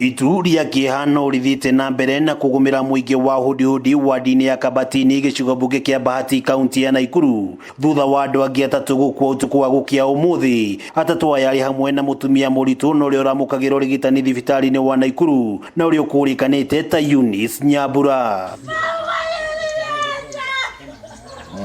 Itu rĩa kĩeha no rĩthiĩte na mbere na kũgũmĩra mũingĩ wa Hudihudi wadi-inĩ ya Kabatini gĩcigo mbunge kĩa Bahati kaunti ya Naikuru thutha wa andũ angĩ atatũ gũkua ũtukũ wa gũkĩa ũmũthĩ. Atatũ aya arĩ hamwe na mũtumia mũritũ na ũrĩa ũramũkagĩra ũrigitani thibitarĩ-inĩ wa Naikuru na ũrĩa ũkũrĩkanĩte ta Eunice Nyambura.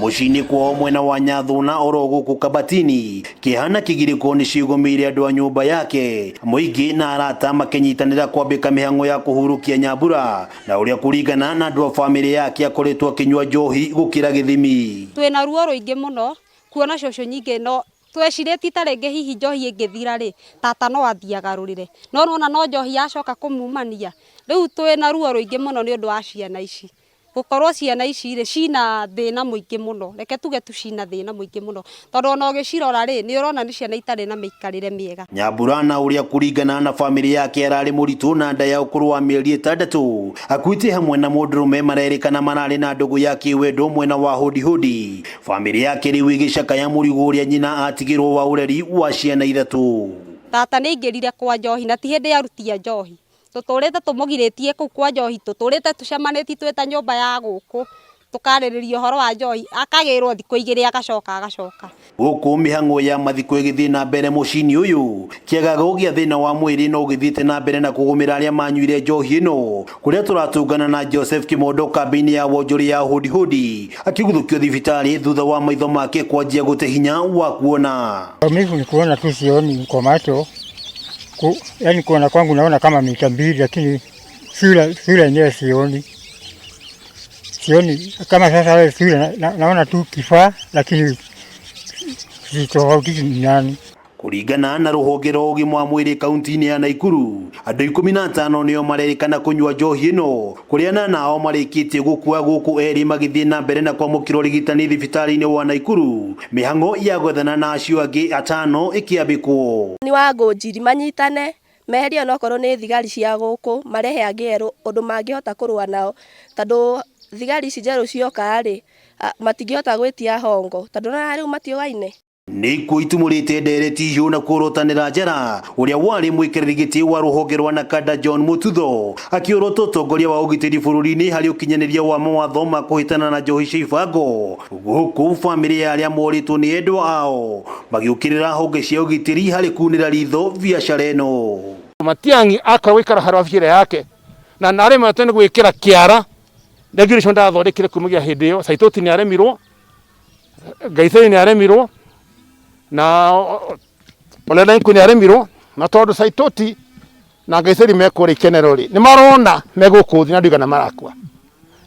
Mũciĩ-inĩ kwao mwena wa Nyathuna oro gũkũ Kabatini, kĩeha na kĩgirĩko nĩ ciĩgũmĩire andũ a nyũmba yake, mũingĩ na arata makĩnyitanĩra kwambĩka mĩhang'o ya kũhurũkia Nyambura, na ũrĩa kũringana na andũ a bamĩrĩ yake akoretwo akĩnyua njohi gũkĩra gĩthimi. Twĩna ruo rũingĩ mũno kuona cũcũ nyingĩ no twecirĩtie ta rĩngĩ hihi njohi ĩngĩthira rĩ, tata no athiĩ agarũrĩre, no nĩwona no njohi yacoka kũmumania, rĩu twĩna ruo rũingĩ mũno nĩ ũndũ wa ciana ici. Gũkorwo ciana ici rĩ, cina thĩna mũingĩ mũno, reke tuge tu cina thĩna mũingĩ mũno, tondũ ona ũgĩcirora rĩ, nĩ ũrona nĩ ciana itarĩ na mĩikarĩre mĩega. Nyambura na ũrĩa kũringana na bamĩrĩ yake ararĩ mũritũ na nda ya ũkũrũ wa mĩeri 6 akuĩte hamwe na mũndũrũme marerĩkana mararĩ na ndũgũ ya kĩwendo mwena wa Hũdihũdi. Bamĩrĩ yake rĩu ĩgĩcakaya mũrigo ũrĩa nyina atigĩrwo wa ũreri wa ciana 3. Tata nĩ aingĩrire kwa njohi na ti hĩndĩ arutia njohi. Tũtũrĩte tũmũgirĩtie kũu kwa njohi, tũtũrĩte tũcemanĩtie twĩ ta nyũmba ya gũkũ, tũkarĩrĩria ũhoro wa njohi, akagĩrwo thikũ 2 agacoka agacoka. Gũkũ mĩhang'o ya mathiko ĩgĩthiĩ na mbere mũciĩ-inĩ ũyũ, kĩagago gĩa thĩna wa mwĩrĩ no gĩthiĩte na mbere na kũgũmĩra arĩa manyuire njohi ĩno, kũrĩa tũratũngana na Joseph Kimondo kambĩ-inĩ ya wonjoria ya Hũdihũdi akĩguthũkio thibitarĩ thutha wa maitho make kwanjia gũte hinya wa kuona. Maumivu ni kuona tu, sioni kwa macho. Yaani kuona kwangu naona kama mita 2, lakini sura yenyewe sioni. Sioni kama sasa wewe sura naona tu kifaa, lakini sitofautishi ni nani. Kũringana na rũhonge rwa ũgima wa mwĩrĩ kaunti-inĩ ya Naikuru, andũ 15 nĩo marerĩkana kũnyua njohi ĩno, kũrĩa anana ao marĩkĩtie gũkua gũkũ erĩ magĩthiĩ na mbere na kwamũkĩra ũrigitani thibitarĩ-inĩ wa Naikuru, mĩhang'o ya gwethana na acio angĩ 5 ĩkĩambĩkwo. Nĩ wa ngũnjiri manyitane meherie onokorwo nĩ thigari cia gũkũ marehe angĩ erũ ũndũ mangĩhota kũrũa nao, tondũ thigari ici njerũ cioka rĩ, matingĩhota gwĩtia hongo, tondũ nĩwona rĩu matiũaine. Nĩ ikuũ itumũrĩte ndereti hiũ na kũrotanĩra njara ũrĩa warĩ mũikarĩri gĩtĩ wa rũhonge rwa Nakada John Mututho akĩorota ũtongoria wa ũgitĩri bũrũri-inĩ harĩ ũkinyanĩria wa mawatho ma kũhĩtana na njohi cia ibango, gũkũ bamĩrĩ ya arĩa morĩtwo nĩ endwa ao magĩũkĩrĩra honge cia ũgitĩri harĩ kunĩra ritho biacara ĩno. Matiang'i akorwo gũikara harũ wabici ĩrĩa yake na naremetwo nĩ gwĩkĩra kĩara regulation ndathondekire kumagia hĩndĩ ĩyo. Saitoti nĩ aremirwo, Gaitheri nĩ aremirwo, na Ole Lenku nĩ aremirwo, na tondũ Saitoti na Gaitheri mekũrĩa ikenero rĩ, nĩ marona megũkũ thĩ na ndigana marakua,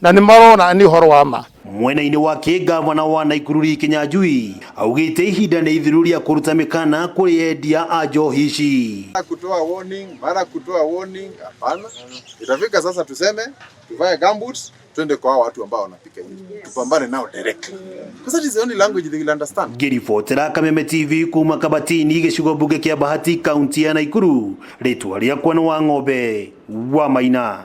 na nĩ marona nĩ ũhoro wa ma. Mwena-inĩ wake gavana wa Naikuru Lee Kinyanjui augĩte ihinda nĩ ithiru rĩa kũruta mĩkana kũrĩ endia a njohi ici. Kutoa warning, mara kutoa warning, hapana. Itafika sasa tuseme tuvae gumboots twende kwa watu ambao wanapika hivi. Tupambane nao directly. Because that is the only language they will understand. Ngĩribotera Kameme TV kuma Kabatini gĩcigo mbunge kĩa Bahati kaunti ya Naikuru, rĩtwa rĩakwa nĩ Wang'ombe wa Maina.